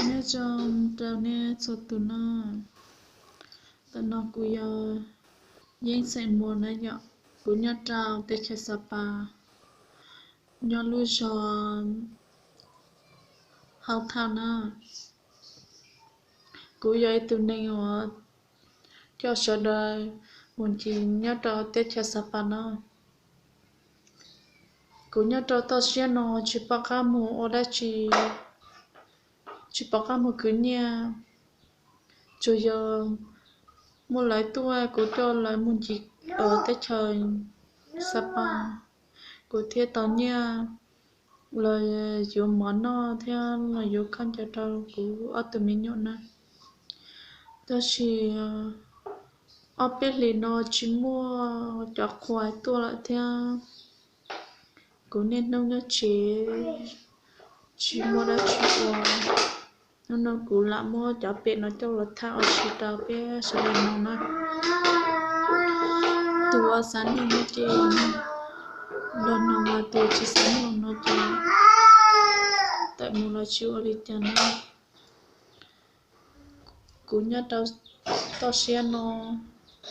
Nyob zoo rau nej txhua tus no, ntawm no kuv yog Yeeb xeem Muas na yom. Kuv nyob rau teb chaws Xa Pas, nyob lub zos Hau Thaj na. Kuv yog ib tug neeg uas coj sawv daws mus ncig nyob rau teb chaws Xa Pas no. Kuv nyob rau toj siab no tsis pom qab mus ua dab tsi, tsis pom qab mus khwv nyiaj, tsuas yog muaj lawv tuaj kuv coj lawv mus ncig teb chaws Xa Pas, kuv thiaj tau nyiaj los yuav mov noj thiab los yuav khaub ncaws rau kuv ob tug me nyuam na. Tab sis ob peb hlis no tsis muaj cov qhua tuaj lawm thiab, kuv niaj hnub nyob tsev tsis muaj dab tsi ua. Hnub no kuv lam muab cov pem no coj los tham ua si rau peb sawv daws mloog na. Tus uas xav mloog no ces los mloog, tus tsis xav mloog no ces tawm mus los tsis ua li cas na. Kuv nyob rau toj siab no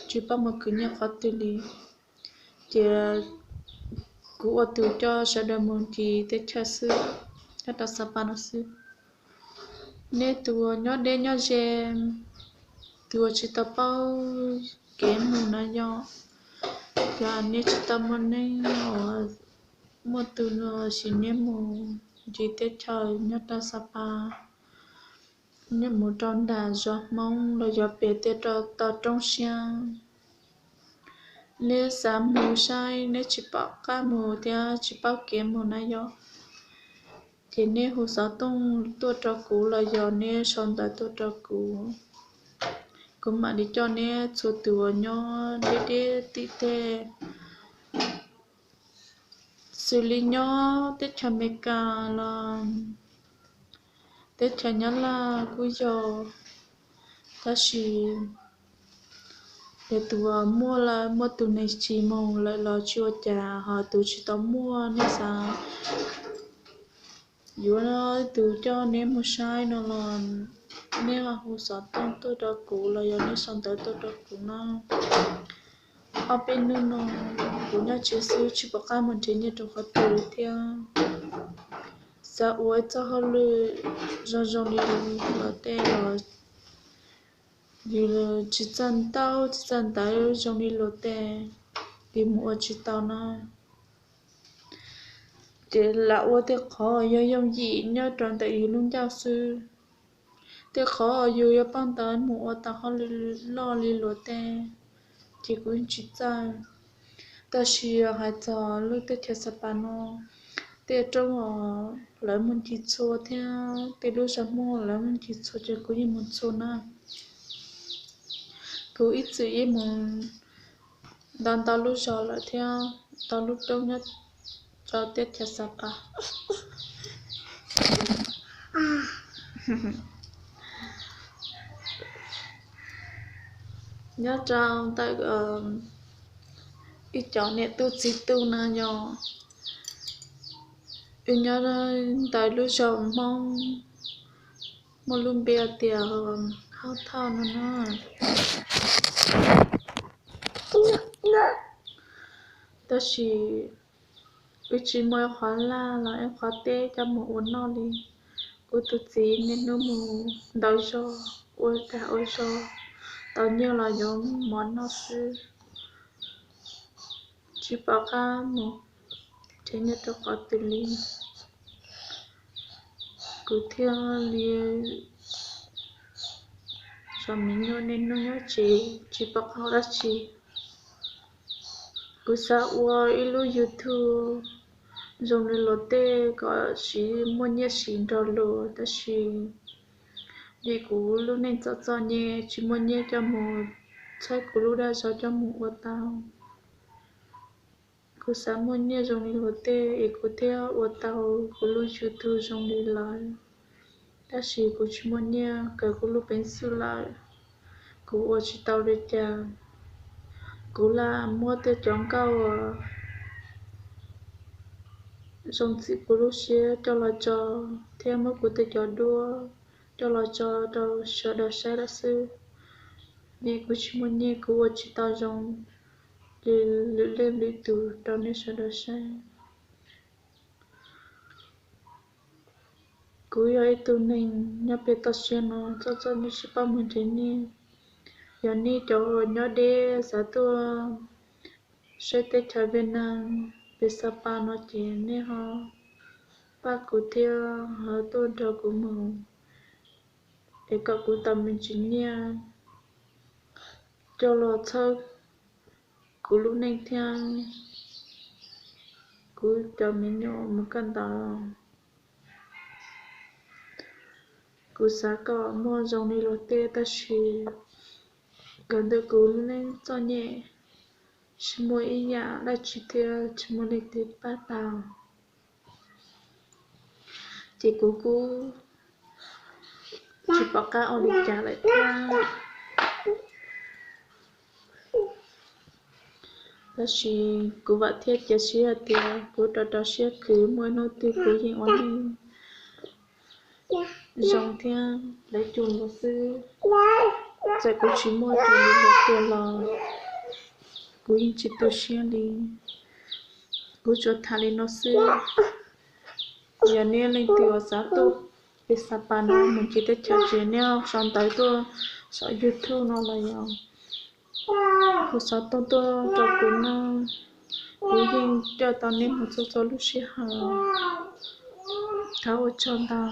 tsis paub mus khwv nyiaj qhov twg li, ces kuv ua tus coj sawv daws mus ncig teb chaws xwb, nyob rau Xa Pas no xwb. Nej tus uas nyob deb nyob ze, tus uas tsis tau paub kev mus na yom, yog nej tsis tau muaj neej uas muaj tus sim nej mus ncig teb chaws nyob rau Xa Pas, nej mus rau nram zos Hmoob los yog pem tej rau tom roob siab, nej xav mus saib nej tsis pom qab mus thiab tsis paub kev mus na yom, ces nej hu xov tooj tuaj rau kuv los yog nej sau ntawv tuaj rau kuv. Kuv mam li coj nej txhua tus uas nyob deb deb tim tej, xws li nyob teb chaws Amelikas los teb chaws Nyab Laj kuj yog, tab sis yog tus uas muaj lawm, muaj tus neeg tsis mus lawm los tsis ua cas, ho tus tsis tau muaj nej xav yuav tus coj neb mus saib no los neb hu xov tooj tuaj rau kuv los yog neb sau ntawv tuaj rau kuv no. Ob peb hnub no kuv nyob tsev xwb tsis pom qab mus nrhiav nyiaj rau qhov twg thiab. Xav ua ib txoj hauj lwm zoo zoo li luag tej los yus tsis txawj ntaub tsis txawj ntawv zoo li luag tej, yus mus ua tsis tau na. Ces lam ua tej qhov yog yooj yim nyob rau ntawm yus lub ncauj xwb. Tej qhov yus yuav paub ntawv mus ua tau hauj lwm loj li luag tej, ces kuv yeej tsis txawj. Tab sis hais txog lub teb chaws Xa Pas no, tej roob uas lawv mus ncig txhua thiab tej lub zos Hmoob lawv mus ncig txhua ces kuv yeej mus txhua na. Kuv ib txwm yeej mus ntau ntau lub zos lawm thiab ntau lub roob nyob rau teb chaws Xa Pas. Nyob rau ntawm ib cov niam tub txiv tub no yog wb nyob ntawm lub zos Hmoob muaj lub npe tias Hau Thaj no na. Tab sis wb tsis muaj ib qhov laj los ib qhov teb coj mus ua noj li. Kuv tus txiv niaj hnub mus ntau zog, ua dag ua zog, tau nyiaj los yuav mov noj xwb, tsis pom qab mus nrhiav nyiaj rau qhov twg li. Kuv thiaj li tso me nyuam niaj hnub nyob tsev tsis pom qab ua dab tsi. Kuv xav ua ib lub YouTube zoo li luag tej kom siv muaj nyiaj siv nrog luag, tab sis vim kuv lub neej txom txom nyem tsis muaj nyiaj coj mus txhawb kuv lub dag zog coj mus ua tau. Kuv xav muaj nyiaj zoo li luag tej es kuv thiaj ua tau kuv lub YouTube zoo li lawv, tab sis kuv tsis muaj nyiaj kawm kuv lub peev xwm lawm, kuv ua tsis tau li cas. Kuv lam muab tej cov nkauj uas zoo txim kuv lub siab coj los tso, thiab muab kuv tej cov duab coj los tso rau sawv daws saib lawm xwb. Vim kuv tsis muaj nyiaj, kuv ua tsis tau zoo li lwm leej lwm tus rau nej sawv daws saib. Kuv yog ib tug neeg nyob pem toj siab no, txoj txoj nej sib pab mus ntsev nej. Yog nej cov uas nyob deb xav tuaj saib teb chaws Viaj Nam pem Xa Pas no ces nej ho pab kuv thiab ho tuaj nrog kuv mus es kom kuv tau me ntsis nyiaj coj los txhawb kuv lub neej thiab kuv cov me nyuam mus kawm ntawv. Kuv xav kom muaj zoo li luag tej tab sis kawm ntawm kuv lub neej txom nyem, tsis muaj ib yam dab tsi thiab tsis muaj leej twg pab tau, ces kuv kuj tsis pom qab ua li cas lawm thiab. Tab sis kuv vam thiab cia siab hais tias kuv rau rau siab khwv muaj ib hnub twg kuv yeej ua neej zoo thiab lawv cuag luag xwb. Txawm kuv tsis muaj cuag li luag tiag los kuv yeej tsis tu siab li. Kuv tsuas tham li no xwb. Yog nej leej twg uas xav tuaj pem Xa Pas no mus ncig teb chaws ces nej sau ntawv tuaj saum YouTube no los yog hu xov tooj tuaj rau kuv no, kuv yeej coj tau nej mus txhua txhua lub sij hawm. Thov ua tsaug ntau.